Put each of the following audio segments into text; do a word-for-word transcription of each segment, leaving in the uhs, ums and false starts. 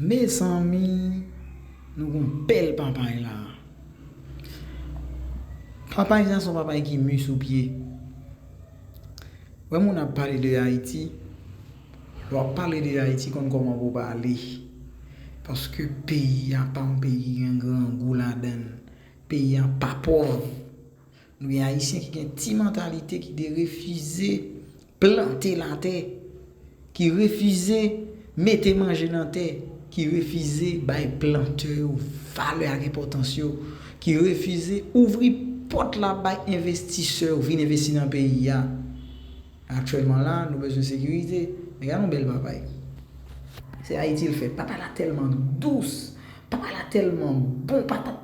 Mezanmi, nou gon bèl papay la. Papay sa se yon papay ki mi sou pye. Wè moun ap pale de Ayiti, lè w ap pale de Ayiti, konn kòman pou w pale. Paske peyi a pa yon peyi ki gen grangou ladan l. Peyi a pa pòv. Nou gen Ayisyen ki gen ti mantalite ki te refize plante latè, ki refize mete manje nan tè, ki refize bay plantè yo valè ak enpòtans yo, ki refize ouvri pòt la bay envestisè yo vin envesti nan peyi a. Aktyèlman la, nou bezwen sekirite. Men gade yon bèl papay. Se Ayiti l fèt. Papay la tèlman dous. Papay la tèlman bon. Patat.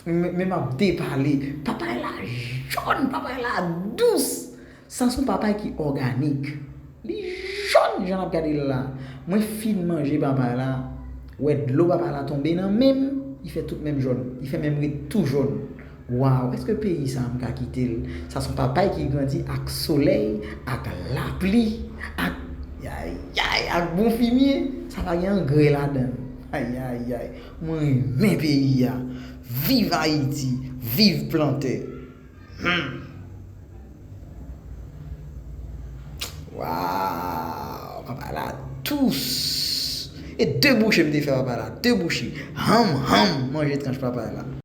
Men, men m ap depale. Papay la jòn. Papay la dous. Sa se yon papay ki òganik. Li jòn jan n ap gade l la. Mwen fin manje papay la. Wè dlo papay la tonbe nan men m. Li fè tout men m jòn. Li fè men m ret tou jòn. Waw, èske peyi sa a m ka kite l? Sa se yon papay ki grandi ak solèy, ak lapli, ak, yayay, ak bon fimye. Sa pa gen angrè ladan l. Ayayay, mwen renmen peyi a. Viv Ayiti, viv plantè. Hmm. Waw, papay la dous. E de bouche m te fè papay la, de bouche. Hanm, hanm, manje tranch papay la.